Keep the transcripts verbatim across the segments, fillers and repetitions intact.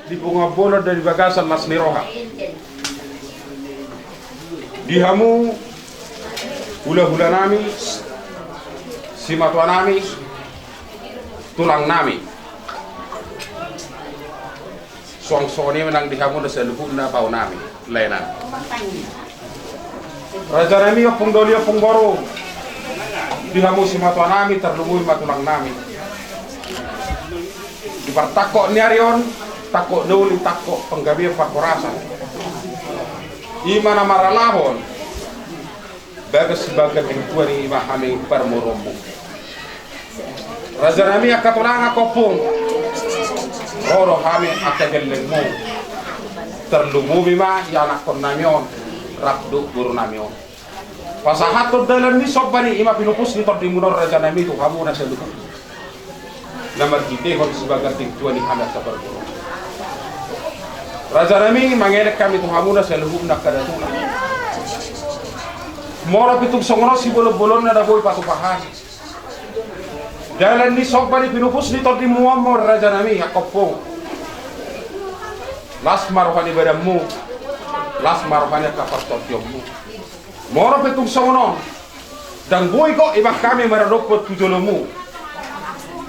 Di punguan bolon dan di bagasan las ni roha. Di hamu hulahulanami, simatuanami, tulangnami. Suang songon i ma nang di hamu na saluhutna baonami, laenami. Rajanami, ompung doli, ompung boru, di hamu simatuanami, tarlumobi ma tulangnami. Di partangkok ni ari on, tangkok na uli, tangkok panggabean parhorasan, i ma na marhalahon bagas sibagas ni tua ni i ma hami parboruonmu. Rajanami, angka tulang, angka ompung, ro do hami angka gellengmu. Tarlumobi ma ianakkonnami on rap dohot borunami on. Pasahathon dalan ni somba ni i ma pinupus ni tondimuna on, rajanami, tu hamu na saluhutna na marhitehon sibagas ni tua ni hami angka parboru. Rajanami, mangelek hami tu hamu na saluhutna angka datulang. Molo pe tung songon on sibolonbolonna na boi patupa hami dalan ni somba ni pinupus ni tondimu on, rajanami, angka ompung, las ma roha ni badanmu, las ma roha ni angka partondionmu. Molo pe tung songon on, ndang boi gok iba hami maradophon tu jolomu.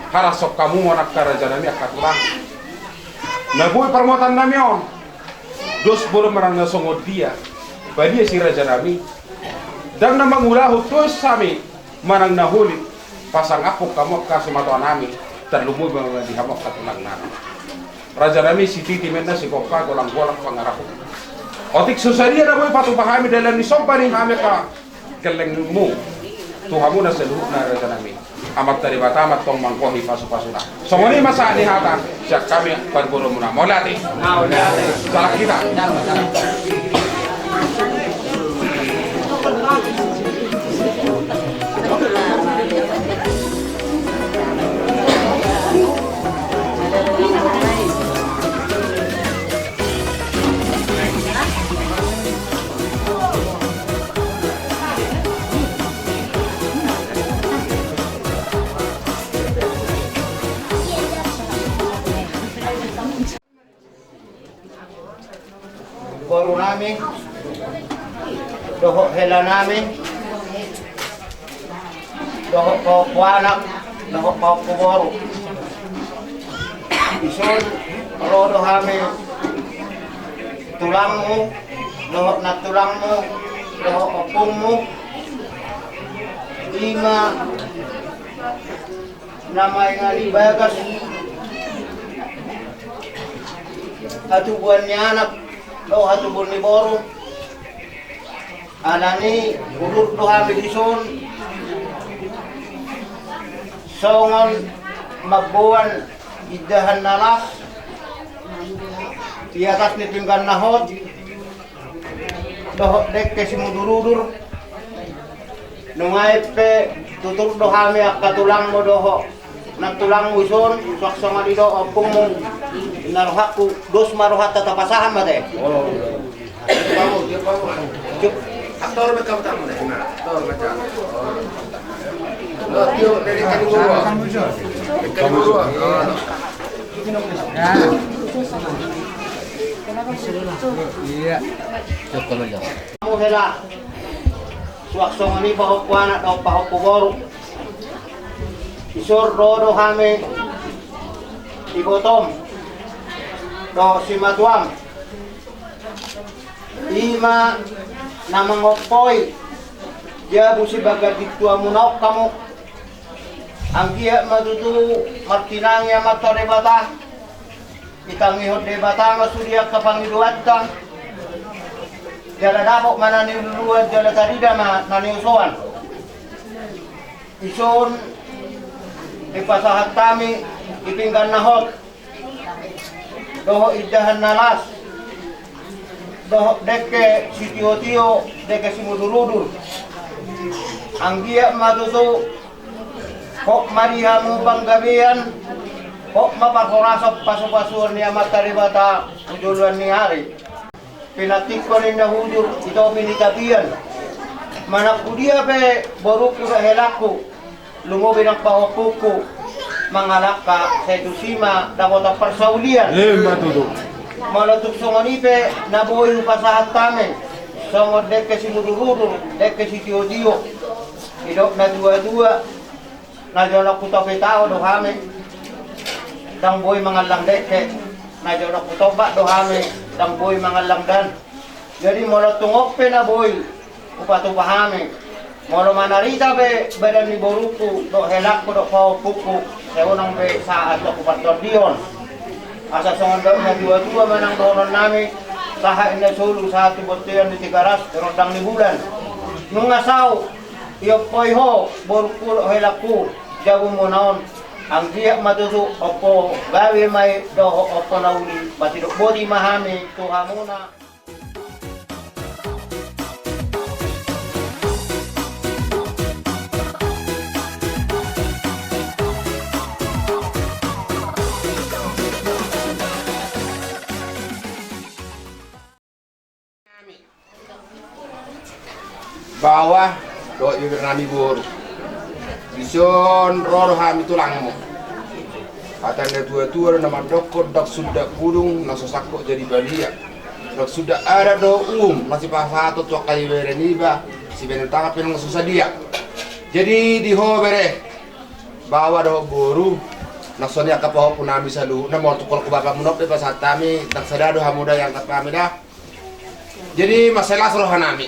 Harasok hamu ma on angka rajanami, angka tulang, na boi parmuatannami on. Dos bolon manang na songon dia, padia si rajanami, ndang na mangulahon tues hami manang na holit pasangaphon hamu angka simatuanami, tarlumobi ma di hamu angka tulangnami. Rajanami, sititi ma inna sigompa, golanggolang pangarahutna. Otik so sadia na boi patupa hami dalan ni somba ni hami angka gellengmu tu hamu na saluhutna, rajanami. Amanta Debata ma antong manggohi pasupasuna. Songon i ma sahat ni hata sian hami parboruonmuna. Mauliate. Salam hita. Borunami dohot helanami dohot pahompu anak dohot pahompu boru. Dison ro do hami tulangmu dohot nantulangmu dohot ompungmu, i ma na maringan i bagas hatubuan ni anak dohot hatubuan ni boru. Alani i, udur do hami dison songon mamboan indahan na las di atas ni pinggan na hot dohot dengke simudurudur. Nuaeng pe tutur do hami angka tulangmu dohot nantulangmu dison, suang songon i do ompungmu. Inna rohangku, dos ma rohanta, tapasahat ma te. Cuk. Aktor ma kamu tamu deh. Nah, aktor ma kamu. Lo tio dari kali gua. Dari kali gua. Iya. Cuk, kalau jauh. Hamu hela, suang songon i pahompu anak dohot pahompu boru. Dison ro do hami ibotom dohot simatuam, i ma na mangompoi jabu sibagas di tuamuna on hamu. Anggiat ma tutu martinangi Amanta Debata, ditangihon Debata ma sude angka pangidoanta, jala dapot ma na niluluan jala tarida ma na niosoan. Dison dipasahat hami di pinggan na hot dohot indahan na las dohot dengke sitiotio, dengke simudurudur. Anggiat ma tutu hot ma di hamu panggabean, hot ma parhorasan pasupasuon ni Amanta Debata tu joloan ni ari. Pinantikkon inna hujur di topi ni tapian. Manang tu dia pe borungku dohot helangku, lumobi nang pahompungku, Mangalangka sai tusi ma dapotan parsaulian. Ima tutu. Molo tung songon i pe na boi hupasahat hami songon dengke simudurudur, dengke sitiotio. Didok na tuatua, na jonok hu topi tao do hami, ndang boi mangallang dengke. Na jonok hu tombak do hami, ndang boi mangallang dan. Jadi molo tung on pe na boi hupatupa hami, molo manarita pe badan ni borungku dohot helangku dohot pahompungku, sai unang be sahat tu partondion. Asa songon dok na tuatua manang dohonon nami, sahat na solu sahat tu bontean ni Tigaras, rondang ni bulan. Nunga saut iompoi ho borungku dohot helangku jabumuna on. Anggiat ma tutu ompu gabe ma i dohot ompu na uli, pasidok boti ma hami tu hamuna. Baoa dohot bibir nami boru, dison ro do hami tulangmu. Hata na tuatua do na mandokkon, ndang sundat pudung na so sangkot jadi balian. Ndang sundat adat dohot uhum na sipasahaton tu angka ibebere niba, sibaenon tangan pe ndang so sadia. Jadi di ho bere, baoa dohot boru, na songon i angka pahompu nami saluhutna, molo tung holan tu bapakmuna on pe pasahat hami, ndang sada do hamu da iangkat hami da. Jadi mansai las roha nami.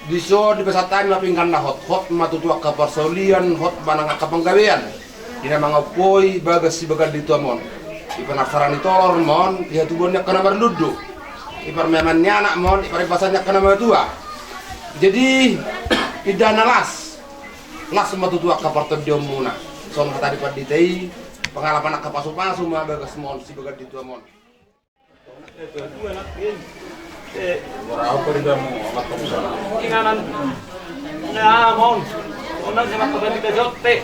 Dison dipasahat hami ma pinggan na hot, hot ma tutu angka parsaulian, hot ma nang angka panggabean di na mangompoi bagas sibagas di tuam on. Di panarsaran ni tolor ma on, di hatubuan ni angka na marlundu, di parmeaman ni anak ma on, di parimbasan ni angka na matua. Jadi indahan na las, las ma tutu angka partondionmuna. Songon hata ni pandita i, pangalapan angka pasupasu ma bagas ma on sibagas di tuam on. Inganan na mon. Onan sama kebati besotte.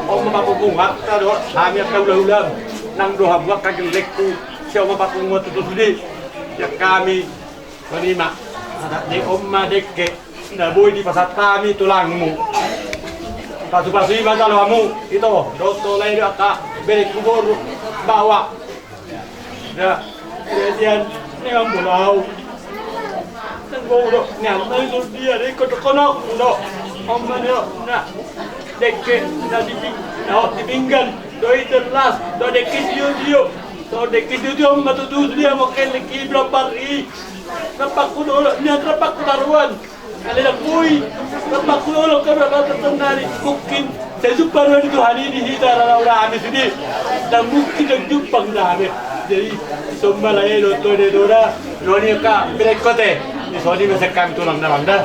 Om ma papunguanta dohot hami angka hulahulam. Nang do hamu angka gellengku. Sai on ma papunguan tutu sude. Ia hami songon i ma. Adat ni on ma dengke na boi dipasahat hami tulangmu. Pasupasu i ma jalo hamu. Ito dohot lae do angka berengku boru, baoa. Ya, jadi an, ni ambo lau. Nang bau do, ni ambo lau dia, ni kono kono do. Om ma do, na dengke na di ping, na hot di pinggan. Do i jelas, do dengke sio sio. Do dengke sio sio, om ma tutu dia, makan dengke berapa hari. Nampak ku dolo, ni nampak ku taruan. Alai na boi, nampak ku olo, karena kau terkenal. Mungkin sai jumpa roha ni Tuhan i di hita rara ura hami sude. Dan mungkin ndang jumpa hami. Jadi dison ma lae do, toe do da. Roha ni angka berengku te. Dison i ma sian hami tulang na manda.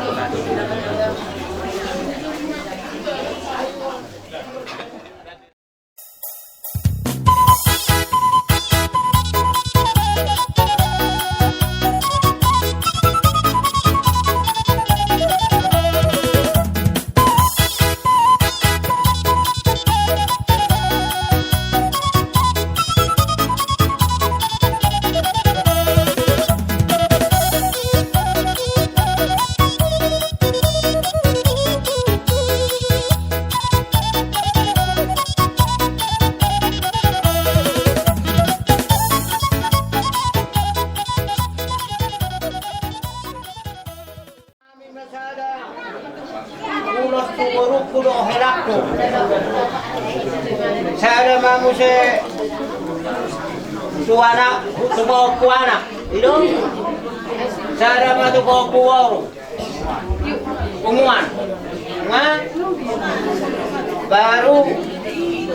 Ulos tu borungku dohot helangku. Sada ma muse tu anak, tu pahompu anak. I do. Sada ma tu pahompu boru. Punguan. Nga? Baru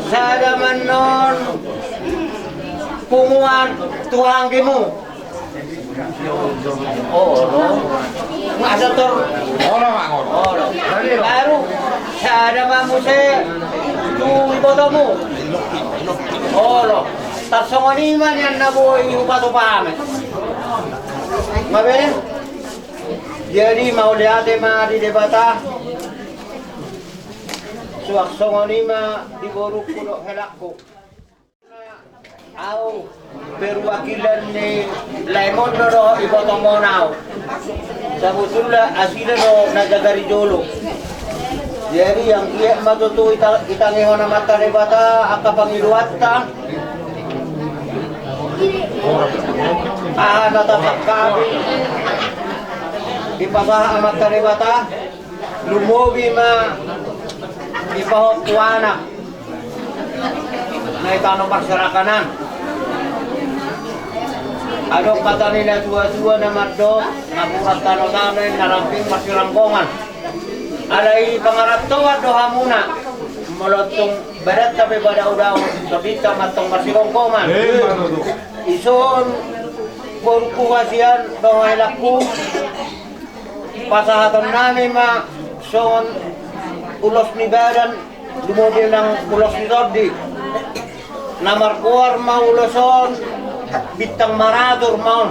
sada ma annon punguan tu anggimu. Olo. Nga sator. Olo, Mang, olo. Olo. Baru sada ma muse tu ibotomu. Olo. Tarsongon i ma nian na boi hupatupa hami. Nga be? Jadi mauliate ma di Debata. Suang songon i ma di borungku dohot helangku. Au perwakilan ni laemon do dohot ibotomon au. Sabotulna asina do na jagar i jolo. Jadi anggiat ma tutu ita-, itangihon Amanta Debata angka pangidoanta. Aha na tatangkapi dipasahat Amanta Debata, lumobi ma dipahot tu anak na i tano parserakan an. Adong hata ni natuatua na mandok, napuran tano-tano i na ramping marsiranggongan. Alai pangarantoan do hamuna, molo tung badanta pe badaudaun, tondinta ma antong marsiranggongan. Ison borungku hasian dohot helangku, pasahatonnami ma songon ulos ni badan, lumobi nang ulos ni tondi. Na margoar ma ulos on Bintang Maratur ma on.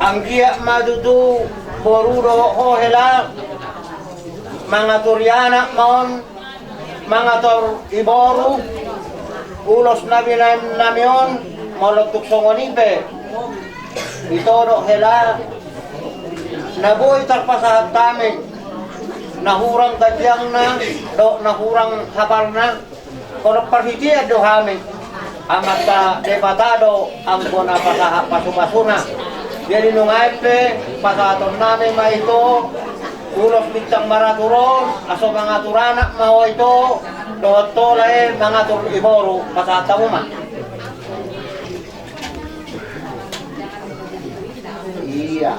Anggiat ma tutu boru dohot ho hela mangatori anak ma on, mangator iboru, ulos na binahen nami on, molo tung songon i pe itodok hela na boi tarpasahat hami, na hurang ganjangna dohot na hurang hapalna, holan parhitean do hami. Amanta Debata do anggo na pasahat pasupasuna. Jadi nunga i pe pasahatonnami ma ito ulos Bintang Maratur on, asa mangatur anak ma ho ito, dohot ho lae mangatur iboru, pasahat hamu ma. Iya.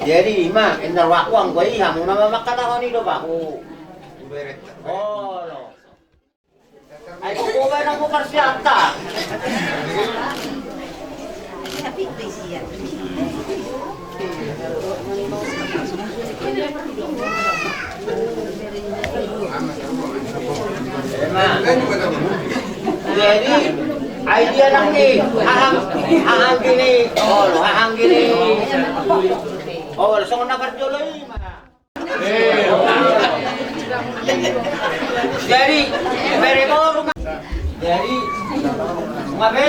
Jadi ima, inna ruaku anggo i, hamuna ma mangkatahon i do bahu. Olo. Ai kukuba na kuparsianta. Jadi ai dia nang ni hahang, hahang gini, olo, hahang gini. Olo, songon na parjolo i ma. Jadi bere boru ma. Jadi ngabe?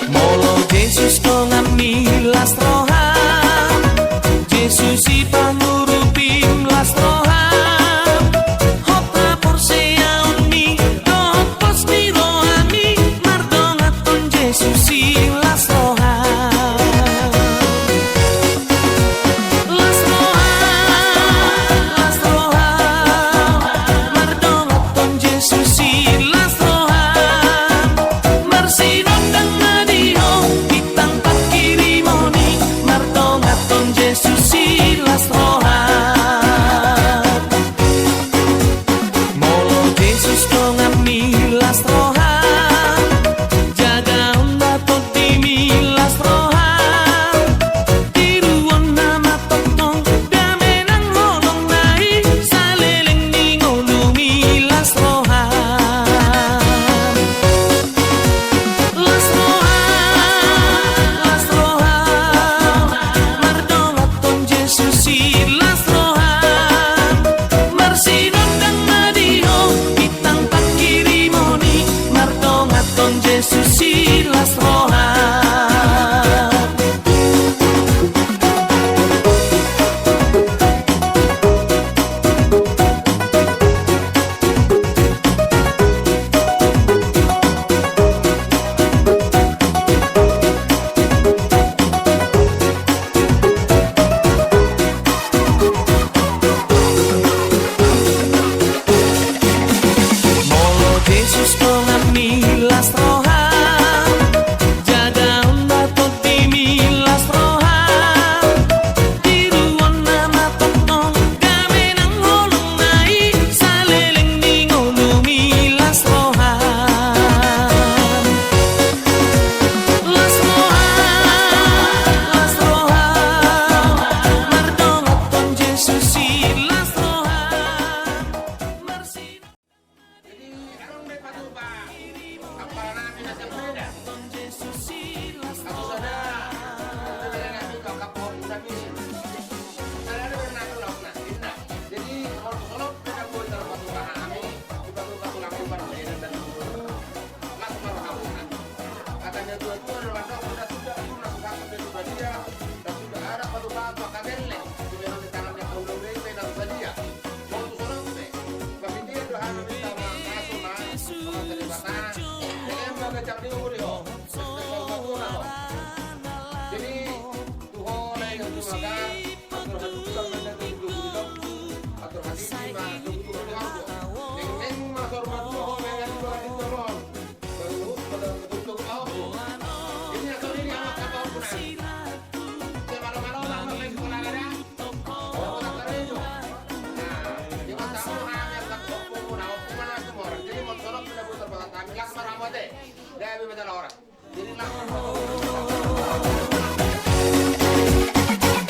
Molo Jesus donganmi las roha, Jesus i pangurupim las roha. Hot haporseaonmi dohot pos ni rohami, mardongan tu Jesus i las roha.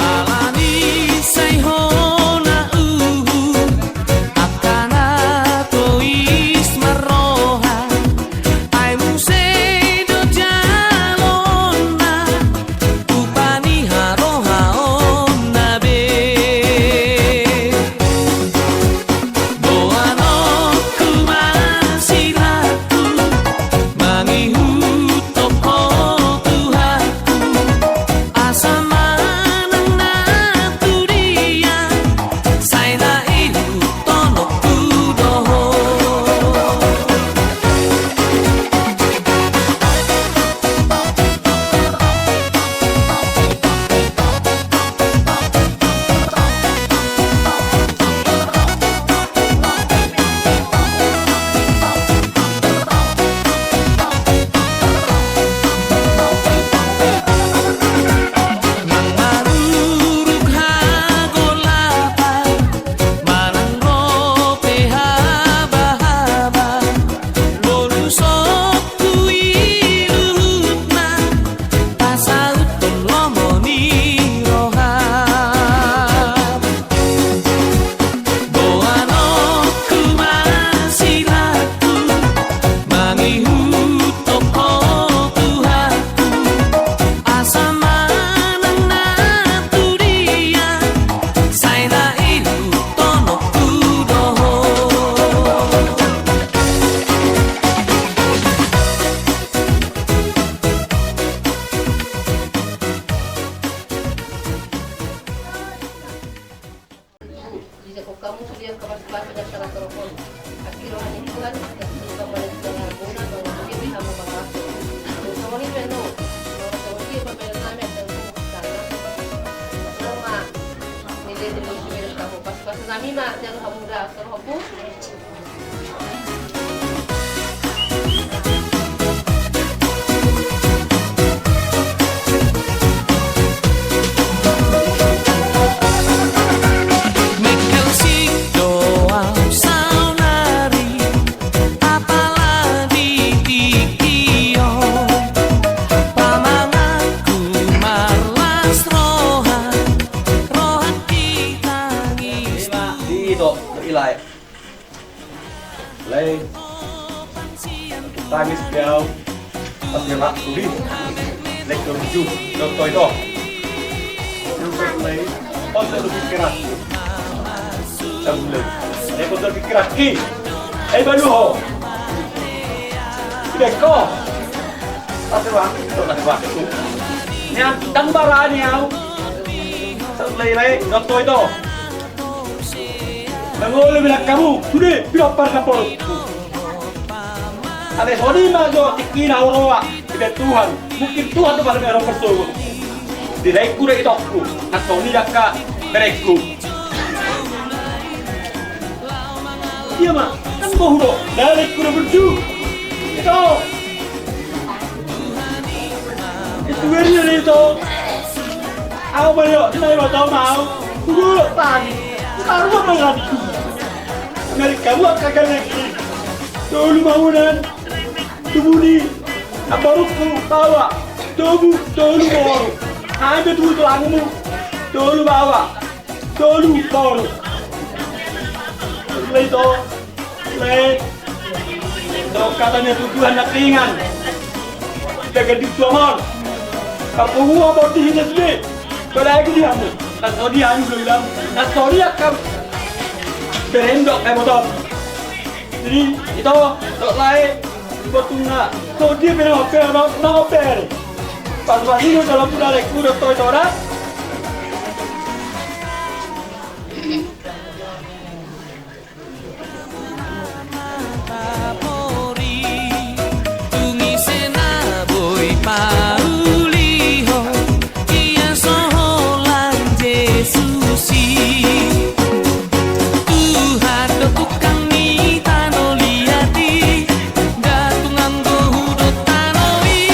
Alani sai hona uhum angka na tois marroha, ai muse do jalonna upa ni harohaonna be. Boanonku ma silangku, mangihuthon Ho Tuhanku, asa manang na tu dia, sai na ihuthononku do Ho. Nang maruruk hagolapan, manang ro pe habahaba, bonusonku i luhutna, pasauthon lomo ni roha. Boanonku ma silangku, mangihuthon Ho Tuhanku, asa manang na tu dia, sai na ihuthononku do Ho. Dijangkon hamu sude angka pasupasu na sala torop on. Asi roha ni Tuhan, na sungkun pambahen tu angka hambuna, mangulahon be hamu mangalaho. Songon i pe annon, songon dia pambahenan nami, asa huhut sahat. Songon i ma, nilehon ni Tuhan hamu, pasupasu nami ma jalo hamu da, songon i. Mengkal sik do au saonari, apala di tingki on, pamanganku marlas roha, rohangki tangis. Ima, di ito, ilai. Lae, tangis be au. Pas dia waktu di lek kerju, dohot ito. Lae, on do pikiran. Lae, on do pikiran ki. Eh, balu ho. Tidak ko. Pas dia waktu, pas dia waktu. Nian, tang barani au. Lae, lae, dohot ito. Mangolu be nang hamu, sude, pinompar na porlu. Alai songon i ma jo tingkina huroha, dibahen Tuhan. Mungkin Tuhan do paling merong persogo. Di laengku do itongku, nang songon i angka berengku. Ia ma, kan bohu do, na laengku do burju. Ito. Itu beri dari itu. Au ma io, na io tau mau. Tunggu, tani. Taruh apa lagi? Dari kamu akan kena lagi. Tolu mahunan. Tubu ni. Ambarukku, baoa. Tubu, tolu boru. Ambil tubu tulangmu. Tolu baoa. Tolu boru. Lae ito. Lae. Tong hata ni tuduhan na ringan. Jaga di tuamon. Kapungu apa di hina sude. Pada lagi di hamu. Nang songon i hamu do ilam. Nang songon i angka bereng dohot kabotom. Jadi ito, dohot lae. Botung na. Songon dia pe na oper, na oper. Pas-pas i do dalam udah lek udah toy toras. Tung ise na boi paulihon, ia so holan Jesus i. Tuhan do tukang ni tano liat i, nda tung anggo hudok tano i.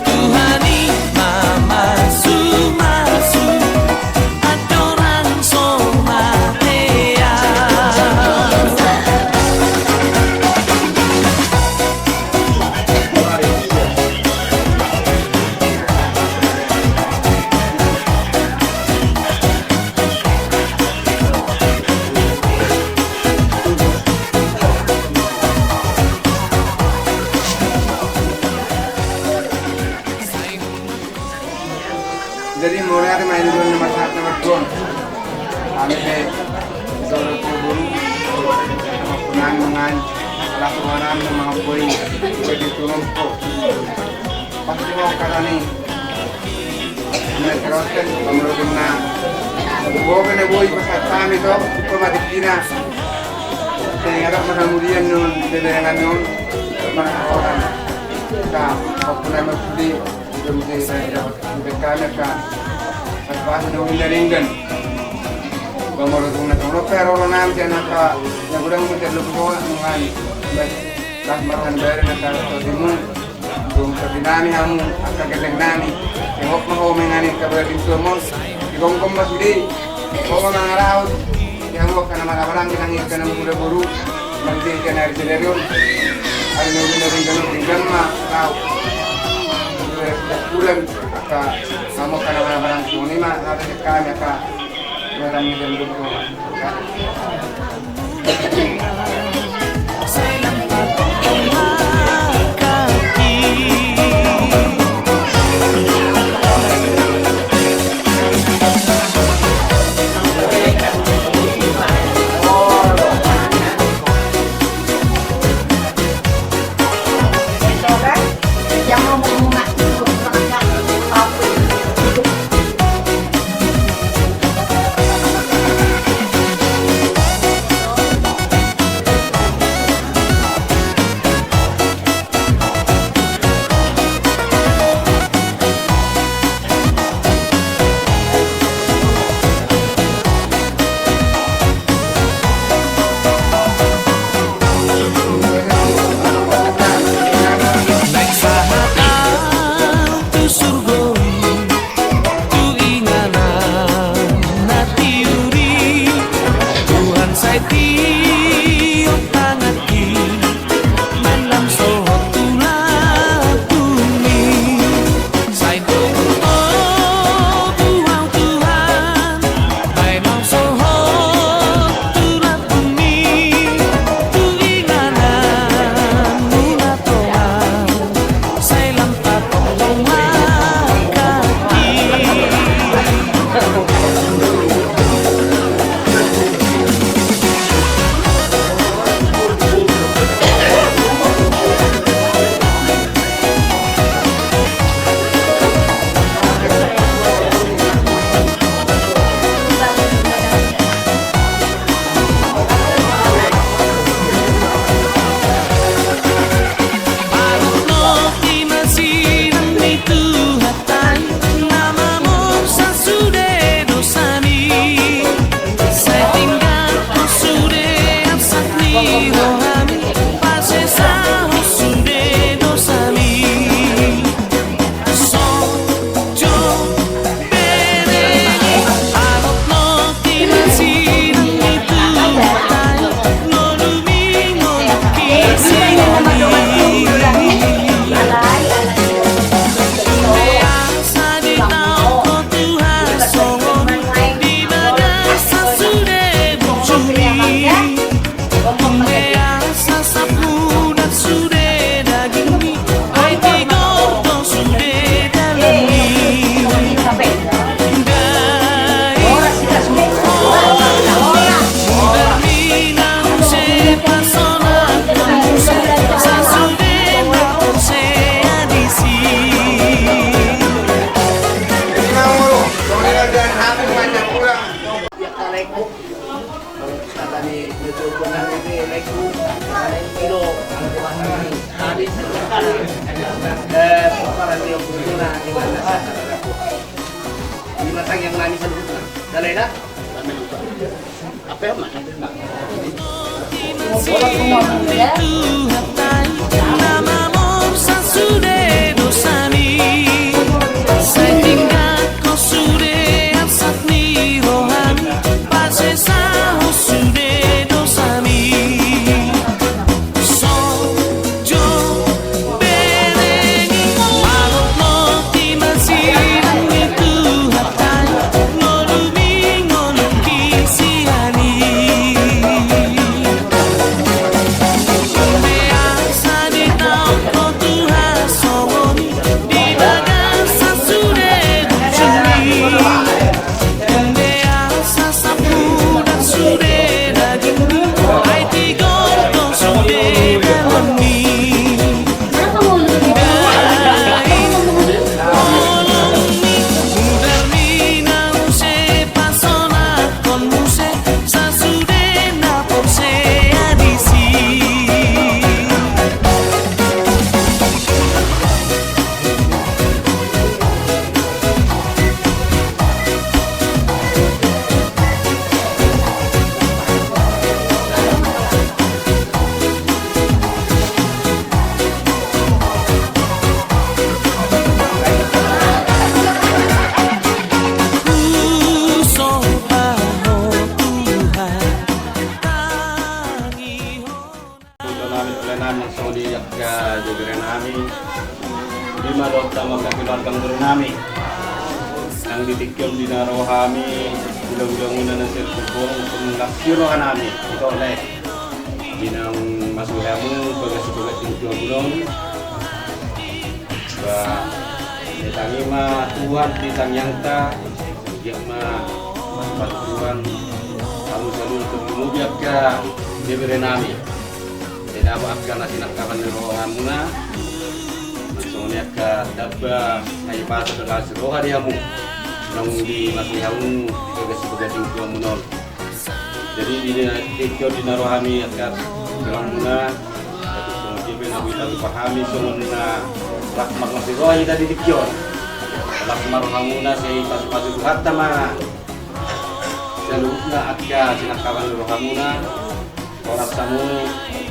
Tuhan Ede, soro tu guru, mangan, alas mangan, mangan koi, koi di tulung ko. Pasti mau kata ni. Ina kerosen, pamorogenna. Boke na boi pasahat hami to, tu pamatikina. Sehingga tak mana mudian nun, beberengan nun, mana orang. Ka, pokokna masudi, itu mesti saya dapat. Sampe hami angka, pas-pasan na umdinggan. Pamorogenna tong lope, roro nami, sian angka, na godang muse lope songon, songon. Bah, marhaha baen angka, sotimu. Dung sotinami hamu, angka gelleng nami. Sehok ma ho mengani angka badan tua mon. Digomgom ma sude. Ho ma mangarahut. Di hamu angka na marhaha barang, di nang angka na mula boru. Nang di angka na ari sadari on. Ari na uli na denggan on, denggan ma. Tahu. Bulan, angka, hamu angka na marhaha barang. Songon i ma, na ada angka, angka. Marga bere nami, nang di tingki on di na ro hami, hulahula muna na sirkumpung, songon na siro hanami, ito le. Di naung masuhi hamu, bagas bagas tingki on. Ba, ditangi ma Tuhan di tangiangta, dia ma, bantuan, hamu selalu terlebih angka, di bere nami. Jadi, apa angka na sinangkapan ni roha muna, songon i angka damba, na i pasa dohot asi roha di hamu. Naung dimasuhi hamu, bagas bagas tingki on. Jadi, di tingki on di na ro hami angka tulang muna, jadi songon i pe na huipatupa hami, songon na las marlas ni roha hita di tingki on. Las ma roha muna, sai pasu-pasu Tuhanta ma. Saluhutna angka sinangkapan ni roha muna, horas hamu,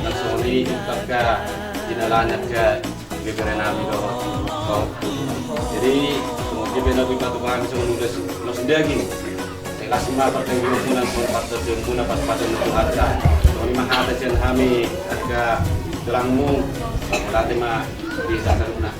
nang songon i angka di na lain angka bere nami dohot. Jadi, songon i pe na huipatupa hami songon ulos, ulos daging. Sai las ma pardagingmuna, songon pasu-pasu muna, pasu-pasu ni Tuhanta. Songon i ma hata sian hami angka tulangmu, mauliate ma di hita saluhutna.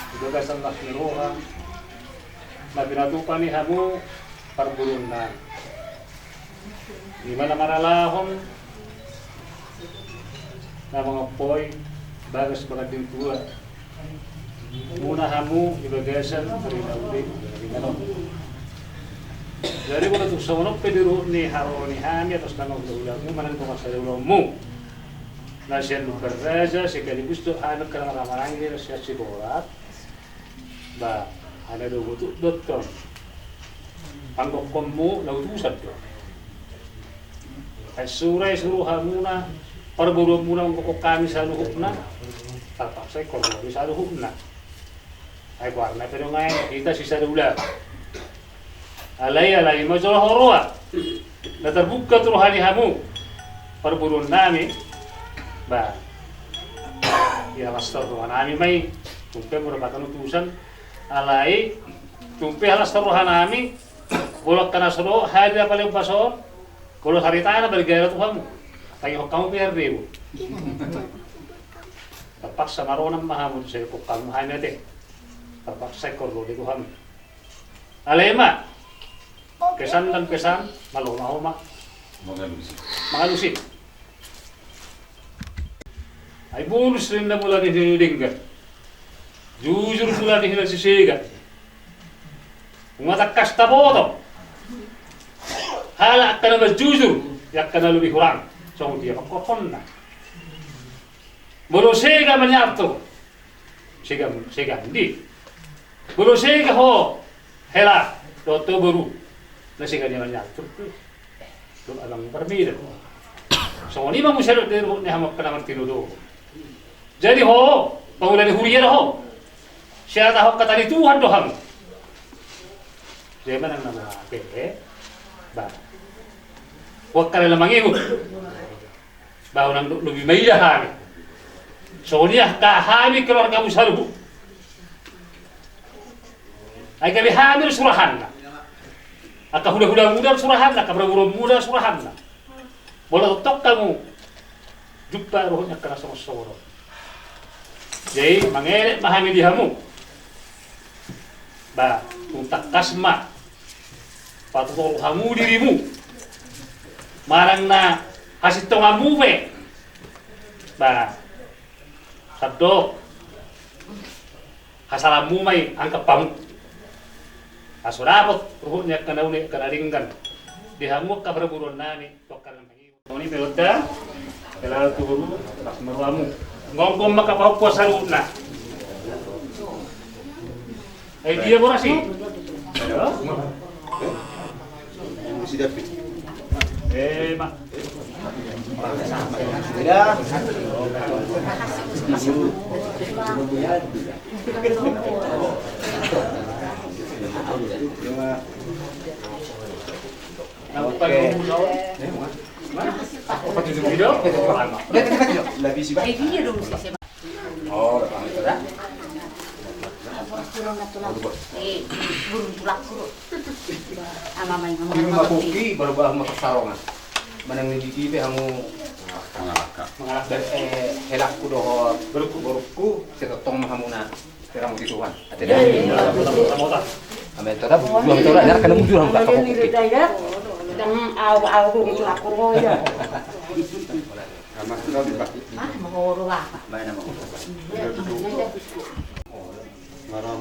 Di bagasan las ni roha, na pinatupa ni hamu parboruon nami. Di na maralahon na mangompoi bagas bagas tingki on. Muna hamu di bagasan rinaude, rinaude. Jadi, molo tung songon on pe di ruhut ni haroa ni hami atas nama hulahulamu manang dongan saulaonmu na sian Lumban Raja, sekaligus tu hami angka na marhahamaranggi na sian Sibolak. Ba, ala do butuh dohot on. Panggokkonmu na utusan do. Ai sura i suru hamuna, parboruonmuna manggokkon hami saluhutna. Tarpaksa ingkon ro do i saluhutna. Ai goarna pe do nunga i, hita sisaluhutna. Alai, alai ma jolo ho roha. Na tarbuka tu roha ni hamu parboruon nami. Ba, ia las tu roha nami ma i. Tung pe molo bahen utusan. Alai, tung pe las tu roha nami. Molo angka na so dohot hami na paling pas on. Molo saritana balga tu hamu. Tangihon hamu pe haribu. Tarpaksa maronan ma hamu tu sai ingkon hamu hami ate. Tarpaksa ingkon ro do i tu hamu. Alai ma. Kesan dan pesan, malo ma ho ma. Mangalusi. Mangalusi. Ai bulus ninna mula ni denggan. Jujur mula ni hina sisega. Nunga tangkas taboto. Halak angka na marjujur, angka na lobi hurang. Songon dia pangkorhonna. Molo sega maniarto. Sega, sega ndi. Molo sega ho, hela, dohot ho boru. Na sega nian maniarto. Tu abang parmida. Songon i ma muse dohot ni hamu angka na martinodohon. Jadi ho, pangula ni huria do ho. Siatahon hata ni Tuhan do hamu. Jadi manang nama pe, ba. Ho angka na mangihut. Bah unang lobi maida hami. Songon i angka hami keluargamu saluhut. Ai gabe hami do surahanna. Angka hulahulamu do surahanna, angka paraburonmu do surahanna. Molo tongtong hamu jumpa ruhut ni angka na songon songon on. Jadi mangelek ma hami di hamu. Bah, tung tangkas ma patutur hamu dirimu manang na hasintonganmu pe. Bah, sandok hasalaanmu ma i angka pamu. Asa dapot ruhut ni angka na uli, angka na denggan di hamu angka paraburuonnami. Tongka na mangihut. Oni pe onda, hela tu boru, las ma rohamu. Ngomgom ma angka pahompu saluhutna. Eh, dia boras i. Halo? Eh, ma. Burung tulak kuru. Ama mai ngomong. Di rumah kopi baru baru masuk sarong. Manang ni diki pe hamu. Mangalaka. Mangalaka. Eh, helakku dohot. Borukku. Borukku. Setotong ma hamu na. Terang di Tuhan. Ate dah. Amin. Tora bujur, tora nyar kana bujur hamu kata kopi. Au au burung tulak kuru ya. Ah, mangoro bapa. Main nama. Maram.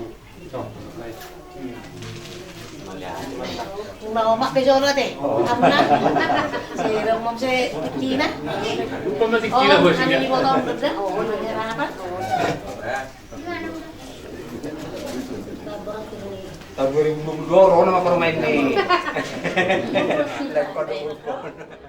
Uma omak pe jolo te. Amuna. Sira umum se kina. Lupa mati kina bos ini. Kami potong beda. Oh, nanya apa? Tahun dua ribu dua puluh dua corona mah corona ini. Lekor dua puluh dua.